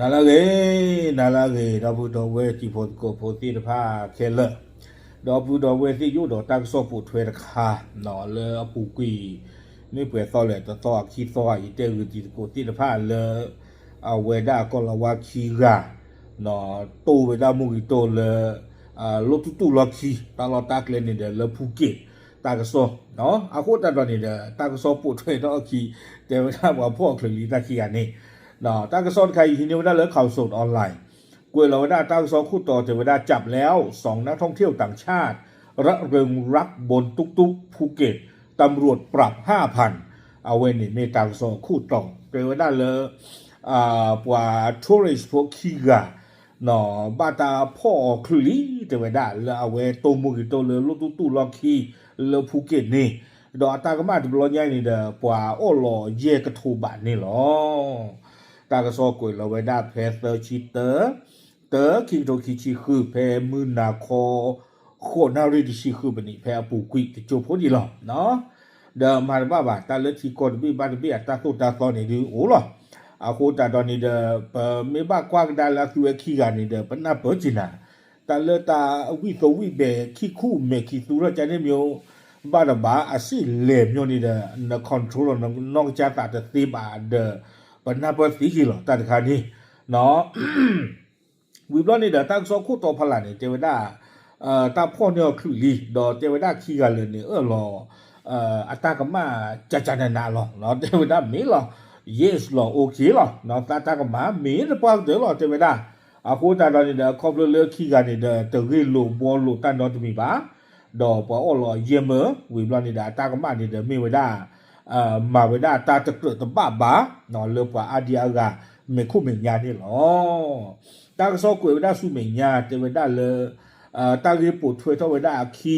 နၤလၢအဂ့ၤ, နၤလၢအဂ့ၤ ဒီပုၢ်ဒီဝဲၢ်တံၤဖိသကိးဖိသ့ၣ်တဖၣ်ခဲလၢာ်, ဒီပုၢ်ဒီဝဲၢ်သ့ၣ်ယိၣ်ဒီးတၢ်ကစီၣ်ပိာ်ထွဲတခါ လၢအပူၤကွံာ် မ့ၢ်ပှဲၤသီလဲၣ် တသီအခံသီ ယတဲဂုာ်တံၤသကိးသ့ၣ်တဖၣ်လၢ အဝဲဒၣ်ကီၢ်လီၤဝါခံဂၤ တိၢ်ဝဲဒၣ်မူဂံၢ်တိၢ်လၢ လီၢ်တူၢ်တူၢ်လီၢ်ခံ တၢ်လီၢ်တၢ်ကျဲန့ၣ်ဒီး လၢဖူက့ၣ် တၢ်ကစီၣ်, အဃိသတးဒီးန့ၣ်ဒီး တၢ်ကစီၣ်ပိာ်ထွဲထီၣ်အခံ တဲဝဲဒၣ်ပှၤဖီၣ်အီၤချုးလံတၢ်ခံဂၤန့ၣ်, တၢ်ကစီၣ်တခါအံၤဟံးန့ၢ်ဝဲဒၣ်လၢ ข่าวสดออนไลน์ ကွဲးလီၤဝဲဒၣ်တၢ်ကစီၣ်ခိၣ်တီတဲဝဲဒၣ် จับแล้วสองนักท่องเที่ยวต่างชาติ ระเริงรักบนตุ๊กตุ๊กภูเก็ต ตำรวจปรับห้าพัน အဝဲန့ၣ်မ့ၢ်တၢ်ကစီၣ်ခိၣ်တီ တဲဝဲဒၣ်လၢ ပှၤ tourist ဖိခံဂၤ ဘၣ်တၢ်ဖီၣ်အီၤချုးလံ တဲဝဲဒၣ် လၢအဝဲတိၢ်မူဂံၢ်တိၢ်လၢလီၢ်တူၢ်တူၢ်လီၢ်ခံ လၢဖူက့ၣ်န့ၣ်, ဒီးအတၢ်ကမၣ်တဘျီညါန့ၣ်ဒီး ပှၤအီၣ်လီၤယဲၢ်ကထိဘးန့ၣ်လီၤ. တၢ်ကစီၣ်ကွဲးလီၤဝဲဒၣ်ဖဲသၢဆံတၢ တၢ ခံကထိခံဆံဃု ဖဲမုၢ်နၤခီ ဃိးနၣ်ရံၣ်တဆံဃုပနံး ဖဲအပူၤကွံာ်တကၠိဖိဒံးလီၤ. ဒီးမၤတဘၣ်ဘၣ် တၢ်လၢထံကီၢ်တဘ့ၣ်ဘၣ်တဘ့ၣ်အတၢ်သိၣ်တၢ်သီန့ၣ်ဒုးအိၣ်လီၤ. အဃိသတးဒီးန့ၣ်ဒီး ပမ့ၢ်ဘၣ်ကွၢ်ကဒါလၢအသုဝဲခံဂၤန့ၣ်ဒီး ပနၢ်ပၢၢ်က့ၤနၤ တၢ်လၢတၢ်ဝံၣ်သိဝံၣ်ဘဲာ် ခံခူၣ်မဲာ်ခံသူထီၣ်ကန့ၣ်မ့ၢ် ဘၣ်တဘၣ် အစ့လဲၤမ့ၢ်န့ၣ်ဒီး န control လီၤနနီၢ်ကစၢ်သးတသ့ဘၣ်ဒီး ပနၢ်ပၢၢ်သ့က့ၤလီၤ တၢ်တခါန့ၣ် ဝံၤဘျီန့ၣ်ဒီး တၢ်ကစီၣ်ခိၣ်တီဖီလာ်န့ၣ် တဲဝဲဒၣ် တၢ်ဖီၣ်န့ၢ်အီၤချုးလံ ဒီးတဲဝဲဒၣ်ခံဂၤလၢာ်န့ၣ် အၢၣ်လီၤ အတၢ်ကမၣ်ကကနးနးလီၤ. တဲဝဲဒၣ်မ့ၢ်လီၤ yes လီၤ okay လီၤ သးတၢ်ကမၣ်မ့ၢ်တပှၢ်ကတၢၢ်လီၤ တဲဝဲဒၣ်. အဃိသတးဒီးန့ၣ်ဒီး ခီဖျိလၢခံဂၤန့ၣ်ဒီး တဂ့ၢ်လိာ်ဘှီလိာ်တၢ်နီတမံၤဘၣ် ဒီးပှၤအီၣ်လီၤယဲၢ်မၢ ဝံၤဘျီန့ၣ်ဒီး အတၢ်ကမၣ်န့ၣ်ဒီးမ့ၢ်ဝဲဒၣ် မၤဝဲဒၣ်တၢ်တကြၢးတဘၣ်ဘၣ် လၢပှၤအါဒံအါဂၤ မဲာ်ခိၣ်မဲာ်ညါန့ၣ်လီၤ. တၢ်ကစီၣ်ကွဲးဝဲဒၣ်ဆူမဲာ်ညါ တဲဝဲဒၣ်လၢ တၢ်ဂ့ၢ်ပိာ်ထွဲထီၣ်ဝဲဒၣ်အခံ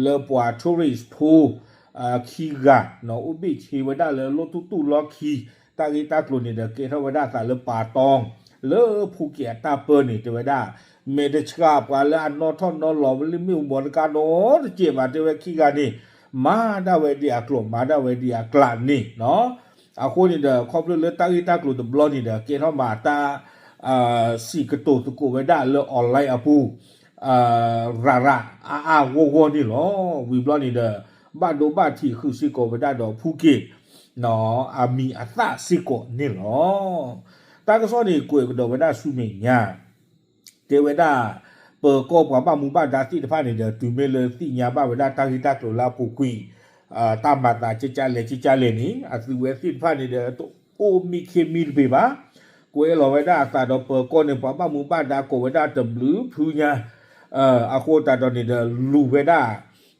လၢပှၤ tourist ဖိ ခံဂၤ အိၣ်ဘ့ၣ်ဆ့ဝဲဒၣ်လၢလီၢ်တူၢ်တူၢ်လီၢ်ခံ တၢ်ဂ့ၢ်တၢ်ကျိၤန့ၣ်ဒီး ကဲထီၣ်ဝဲဒၣ်အသးလၢပာ်တီ လၢဖူက့ၣ်အတၢ်ပၢန့ၣ် တဲဝဲဒၣ် မဲာ်တဆှးပှၤလၢအနီၣ်ထီၣ်နီၣ်လီၤဝဲလၢမ့ၣ်အူဘီတကါနီတစဲးဘၣ် တဲဝဲခံဂၤန့ၣ် မၤဒၣ်ဝဲဒ်အကျိၤ မၤဒၣ်ဝဲဒ်အကျးန့ၣ် အဃိန့ၣ်ဒီး ခီဖျိလၢတၢ်ဂ့ၢ်တၢ်ကျိၤတဘျီန့ၣ်ဒီး ကဲထီၣ်မးတၢ် စံးကတိၤသကိးဝဲဒၣ်လၢ online အပူၤ ရၤရၤအါအါဂီၢ်ဂီၢ်န့ၣ်လီၤ. ဝံၤဘျီန့ၣ်ဒီး ဘၣ်ဒိဘၣ်ထံးဃုာ်စ့ၢ်ကီးဝဲဒၣ်ဒီးဖူက့ၣ် အမံၤအသၣ်စ့ၢ်ကီးန့ၣ်လီၤ. တၢ်ကစီၣ်န့ၣ်ကွဲးကဒီးဝဲဒၣ်ဆူမဲာ်ညါ တဲဝဲဒၣ် ပၢၤကီၢ်ပှၤဘၣ်မူဘၣ်ဒါသ့ၣ်တဖၣ်န့ၣ်ဒီး တုၤမ့ၢ်လၢသ့ၣ်ညါဘၣ်ဝဲဒၣ်တၢ်ဂ့ၢ်တၢ်ကျိၤလၢအပူၤကွံာ် တၢ်မၤသးကကလဲၣ်ကကလဲၣ်န့ၣ် အသုဝဲသ့ၣ်တဖၣ်န့ၣ်ဒီး တအိၣ်မံခ့မံတပ့ၤဘၣ် ကွဲးလီၤဝဲဒၣ်အသးဒီးပၢၤကီၢ်န့ၣ် ပှၤဘၣ်မူဘၣ်ဒါကိးဝဲဒၣ်တဘျုးဖုညါ အဃိသတးဒီးန့ၣ်ဒီး လူၤဝဲဒၣ်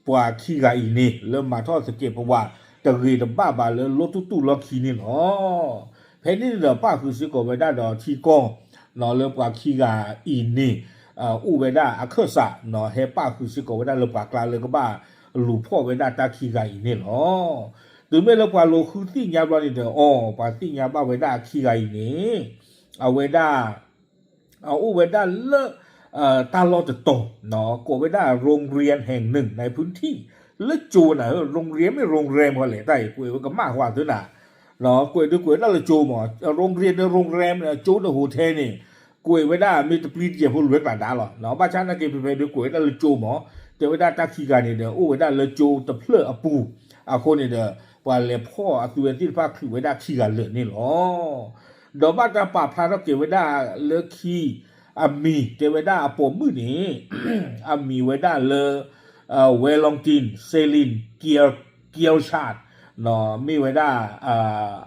ပှၤခံဂၤအံၤန့ၣ် လၢမၤထီၣ်သကဲးပဝး တဂ့ၤတဘၣ်ဘၣ်လၢလီၢ်တူၢ်တူၢ်လီၢ်ခံန့ၣ်လီၤ. ဖဲန့ၣ်န့ၣ်ဒီးပၣ်ဃုာ်စ့ၢ်ကီးဝဲဒၣ်ဒီးထံကီၢ် လၢပှၤခံဂၤအံၤန့ၣ် အိၣ်ဝဲဒၣ်အခၢၣ်စး ဟဲပၣ်ဃုာ်စ့ၢ်ကီးဝဲဒၣ်လၢပှၤကျါလၢကဘၣ်လူၤဖီၣ်ဝဲဒၣ်တၢ်ခံဂၤအံၤန့ၣ်လီၤ. တုၤမ့ၢ်လၢပှၤလူၤဃုသ့ၣ်ညါဘျီန့ၣ်ဒီး အီ ပှၤသ့ၣ်ညါဘၣ်ဝဲဒၣ်အခံဂၤအံၤန့ၣ် အဝဲဒၣ် အအိၣ်ဝဲဒၣ်လၢ တၢ်လီၢ်တတီၤ ကိးဝဲဒၣ် โรงเรียนแห่งหนึ่งในพื้นที่ လၢကၠိနၤဧၢ โรงเรียนမ့ၢ် โรงแรม ဃီလဲၣ် တၢ်အံၤ ကွဲးဝဲကမၣ်ဃီသုနၤ ကွဲးဒုးကွဲးဝဲဒၣ်လၢကၠိမး โรงเรียนဒီး โรงแรม ကၠိဒီး hotel န့ၣ် ကွဲးဝဲဒၣ်မ့ၢ်တပျံၤတယဲၢ်ဖိလွဲၢ်ကျးဒါလီၤ. ဘၣ်ဆၣ်နာ်က့ ဖဲဖဲဒုးကွဲးဝဲဒၣ်လၢကၠိမး တဲဝဲဒၣ်တၢ်ခံဂၤန့ၣ်ဒီး အိၣ်ဝဲဒၣ်လၢကၠိတဖျၢၣ်အပူၤ အဃိန့ၣ်ဒီး ပှၤလဲၤဖီၣ်အသုဝဲသ့ၣ်တဖၣ်ချုးဝဲဒၣ်ခံဂၤလၢာ်န့ၣ်လီၤ. ဒီးဘၣ်တၢ်ပာ်ဖျါထီၣ်က့ၤဝဲဒၣ်လၢခံ အမံၤ တဲဝဲဒၣ်အပိာ်မုၣ်န့ၣ် အမံၤဝဲဒၣ်လၢ Valentine Celine Gill- Gilchrist မ့ၢ်ဝဲဒၣ်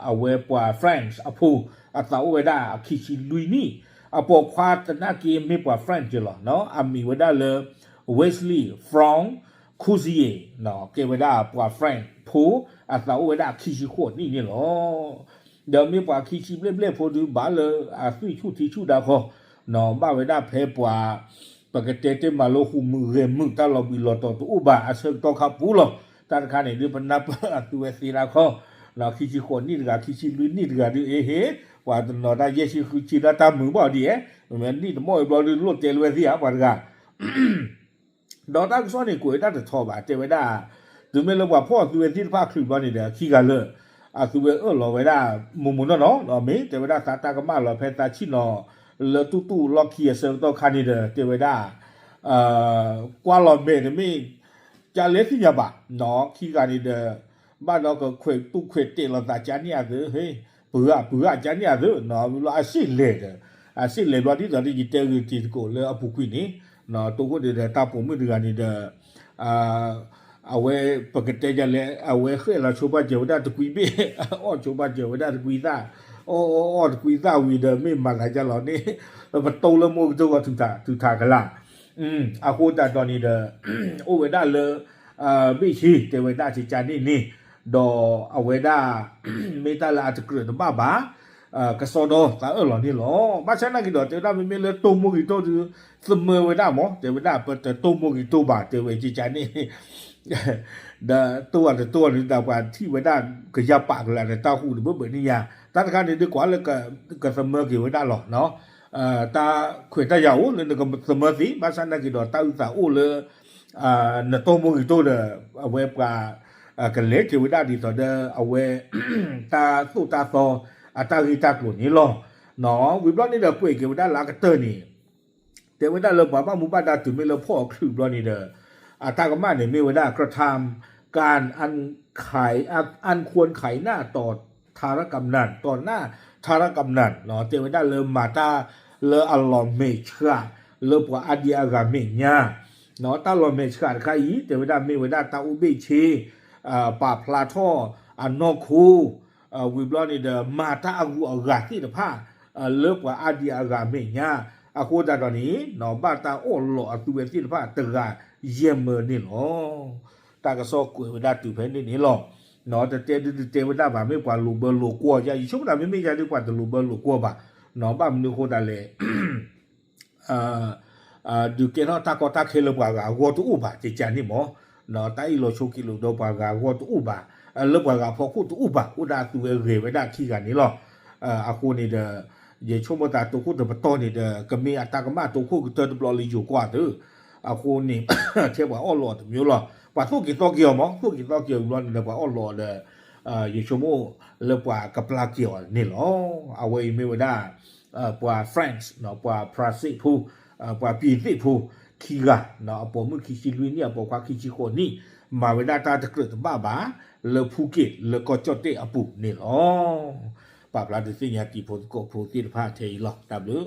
အဝဲပှၤ French အဖိ အသးအိၣ်ဝဲဒၣ်ခံဆံလွံၢ်နံၣ် အပိာ်ခွါသနာ်က့မ့ၢ်ပှၤ French လီၤ. အမံၤဝဲဒၣ်လၢ Wesley Franck Coursier ကဲဝဲဒၣ်ပှၤ French ဖိ အသးအိၣ်ဝဲဒၣ်ခံဆံဃိးနံၣ်န့ၣ်လီၤ. ဒီးမ့ၢ်ပှၤခံဆံဘျဲၣ်ဘျဲၣ်ဖိဒုးဘၣ်လၢအသွံၣ်ဆူၣ်ထံဆူၣ်ဒၣ်ဃီ ဘၣ်ဝဲဒၣ်ဖဲပှၤ ပကတဲတ့ၢ်မးလၢဃူးမုာ်ဂဲၤမုာ်တၢ်လီၤဘှံးလီၤတီၤတအိၣ်ဘၣ်အဆၢကတီၢ်ခါပူၤလီၤ. တၢ်တခါန့ၣ်ဒုး ပနၢ်ပၢၢ်အသုဝဲသ့ၣ်တၢ်ခီ ခံဆံဃိးနံၣ်တဂၤ ခံဆံလွံၢ်နံၣ်တဂၤဒုး အ့ဟ့ ပှၤတနီၤတၢ်ယဲၢ်ဆံဃုဆံလၢတၢ်မုာ်ဘၣ်ဒ်အဲ မ့ၢ်နံၣ်တမီၢ်အံၤဘျီဒုး လိၣ်တဲလၢဝဲသ့ၣ်ဧါ ပှၤတဂၤ ဒီးတၢ်ကစီၣ်န့ၣ် ကွဲးဝဲဒၣ်တထီဘၣ် တဲဝဲဒၣ် တုၤမ့ၢ်လၢပှၤဖီၣ်အသုဝဲသ့ၣ်တဖၣ်ချုးဘျီန့ၣ်ဒီး ခံဂၤလၢာ် အသုဝဲအၢၣ်လီၤဝဲဒၣ် မိၢ်မိၢ်နီၢ်နီၢ် မ့ၢ်တဲဝဲဒၣ်သးတၢ်ကမၣ်လီၤဖဲသးဆံၣ်နီၤ လၢတူၢ်တူၢ်လီၢ်ခံအဆၢကတီၢ်ခါန့ၣ်ဒီး တဲဝဲဒၣ် ကွၢ်လီၤမဲာ်တမ့ၢ် ကလဲသ့ၣ်ညါဘၣ် ခံဂၤန့ၣ်ဒီး ဘၣ်ဒီးကခွဲးတူၢ်ခွဲးတဲာ်လိာ်သးကန့ၣ်အသိး ဟ့ ပှၤဂၤပှၤဂၤကန့ၣ်အသိး ဝံၤလီၤအစ့ၣ်လဲၤဒီး အစ့ၣ်လဲၤဘျီဒ်သိးဒီး ယတဲဂ့ၤတံၤသကိးလၢအပူၤကွံာ်န့ၣ် တိၢ်ခိၣ်န့ၣ်ဒီး တၢ်ပိာ်မုၣ်တဂၤန့ၣ်ဒီး အဝဲပကတဲယလဲၣ် အဝဲဃဲၣ်လီၤဆိဘၣ်စၢၤဝဲဒၣ်တကွံဘ့ၣ် အီၣ်ဆိဘၣ်စၢၤဝဲဒၣ်တကွံသၣ် အီၣ်အီၣ်အီၣ်တကွံသၣ်ဝံၤဒီး မ့ၢ်မၤသးဒ်လဲၣ်န့ၣ် ပတိၢ်လၢမိၢ်ကတိၢ်ဂီၤ ထုးထးကလး အဃိသတးဒီးန့ၣ်ဒီး အိၣ်ဝဲဒၣ်လၢ ဘ့ၣ်ဆ့ တဲဝဲဒၣ်ကကန့ၣ်န့ၣ် ဒီးအဝဲဒၣ် မ့ၢ်တၢ်လၢအတကြၢးတဘၣ်ဘၣ် ကစီဒီသးအၢၣ်လီၤန့ၣ်လီၤ. ဘၣ်ဆၣ်နာ်က့ၤဒီး တဲဝဲဒၣ်မ့မ့ၢ်လၢတိၢ်မိၢ်ဂ့ၤတိၢ်ဒုး သမၢဝဲဒၣ်မး တဲဝဲဒၣ်ပတတိၢ်မိၢ်ဂ့ၤတိၢ်ဘၣ် တဲဝဲကကန့ၣ် ဒီးတိၢ်အတတိၢ်န့ၣ်ဒီး ပှၤထံၣ်ဝဲဒၣ်ကယၤပာ်ကလးဒီးတၢ်ဟူးတဘၢဘၢန့ၣ်ညါ တၢ်တခါန့ၣ်ဒုးကွၢ်လၢ ကသမၢက့ၤဝဲဒၣ်လီၤ. တၢ်ခွဲးတၢ်ယာ်အိၣ်လၢနကသမၢသ့ ဘၣ်ဆၣ်နာ်က့ၤဒီး တၢ်အုၣ်သးအိၣ်လၢ နတိၢ်မိၢ်ဂ့ၤတိၢ်ဒီး အဝဲပှၤ ကလဲၤက့ၤဝဲဒၣ်ဒ်သိးဒီး အဝဲ တၢ်သိၣ်တၢ်သီ အတၢ်ဂ့ၢ်တၢ်ကျိၤန့ၣ်လီၤ. ဝံၤဘျီန့ၣ်ဒီး ကွဲးက့ၤဝဲဒၣ်လၢအကတၢၢ်န့ၣ် တဲဝဲဒၣ်လၢပှၤဘၣ်မူဘၣ်ဒါတုၤမ့ၢ်လၢဖီၣ်အချုးဘျီန့ၣ်ဒီး အတၢ်ကမၣ်န့ၣ်မ့ၢ်ဝဲဒၣ် กระทำการอันขาย อันควรขายหน้าต่อธารกำนัน ต่อหน้าธารกำนัน တဲဝဲဒၣ်လၢမၤတၢ်လၢအလီၤမဲာ်ဆှး လၢပှၤအါဒံအါဂၤမဲာ်ညါ တၢ်လီၤမဲာ်ဆှးတခါအံၤ တဲဝဲဒၣ်မ့ၢ်ဝဲဒၣ်တၢ်အိၣ်ဘ့ၣ်ဆ့ ပာ်ဖျါထီၣ်အနီၢ်ခိ ဝံၤဘျီန့ၣ်ဒီး မၤတၢ်အဂုၤအဂၤသ့ၣ်တဖၣ် လၢပှၤအါဒံအါဂၤမဲာ်ညါ အဃိသတးဒီးန့ၣ် ဘၣ်တၢ်အီၣ်လီးအသုဝဲသ့ၣ်တဖၣ်တဂၤယဲၢ်မၢန့ၣ်လီၤ. တၢ်ကစီၣ်ကွဲးဝဲဒၣ်တုၤဖဲန့ၣ်န့ၣ်လီၤ. တတဲဒုတတဲဝဲဒၣ်ဘၣ် မ့ၢ်ပှၤလိာ်ဘၢလိာ်ကွီၢ်ယါ ယဆိကမိၣ်တၢ်မ့မ့ၢ်ယါဒုးပှၤတလိာ်ဘၢလိာ်ကွီၢ်ဘၣ် ဘၣ်မနုၤအဃိသတးလဲၣ် ဒုးကဲထီၣ်တၢ်ကီတၢ်ခဲလၢပှၤဂၤအဂီၢ်တအိၣ်ဘၣ် ကကန့ၣ်မး တၢ်အ့ၣ်လိာ်ဆိးက့လိာ်ဒီးပှၤဂၤအဂီၢ်တအိၣ်ဘၣ် လၢပှၤဂၤဖီခိၣ်တအိၣ်ဘၣ် အိၣ်ဒၣ်အသုဝဲဂဲၤဝဲဒၣ်ခံဂၤန့ၣ်လီၤ. အဃိန့ၣ်ဒီး ယဆိကမိၣ်သးတိၢ်ခိၣ်တပတီၢ်န့ၣ်ဒီး ကမ့ၢ်အတၢ်ကမၣ်တိၢ်ခိၣ်ကတၢၢ်တဘျီလၢယိၤကွၢ်သ့ အဃိန့ၣ် ထဲပှၤအီၣ်လီးတမံၤလီၤ ပှၤသိၣ်က့ၤသီက့ၤအီၤမး သိၣ်က့ၤသီက့ၤအီၤဘျီန့ၣ်ဒီး ပှၤအီၣ်လီးဒီး ယဆိကမိၣ်လၢပှၤကပျၢ်က့ၤအီၤန့ၣ်လီၤ. အဝဲအံၤမ့ၢ်ဝဲဒၣ် ပှၤ French ပှၤဖြၣ်စ့ၣ်ဖိ ပှၤပံၤသ့ၣ်ဖိ ခံဂၤ အပိာ်မုၣ်ခံဆံလွံၢ်နံၣ် အပိာ်ခွါခံဆံဃိးနံၣ် မၤဝဲဒၣ်တၢ်တကြၢးတဘၣ်ဘၣ် လၢဖူက့ၣ်လၢကီၢ်ကၠီၣ်တဲၣ်အပူၤန့ၣ်လီၤ. ပာ်ဖျါဒုးသ့ၣ်ညါတံၤဖိသကိးဖိသ့ၣ်တဖၣ်ထဲအံၤလီၤ. တၢ်ဘျုး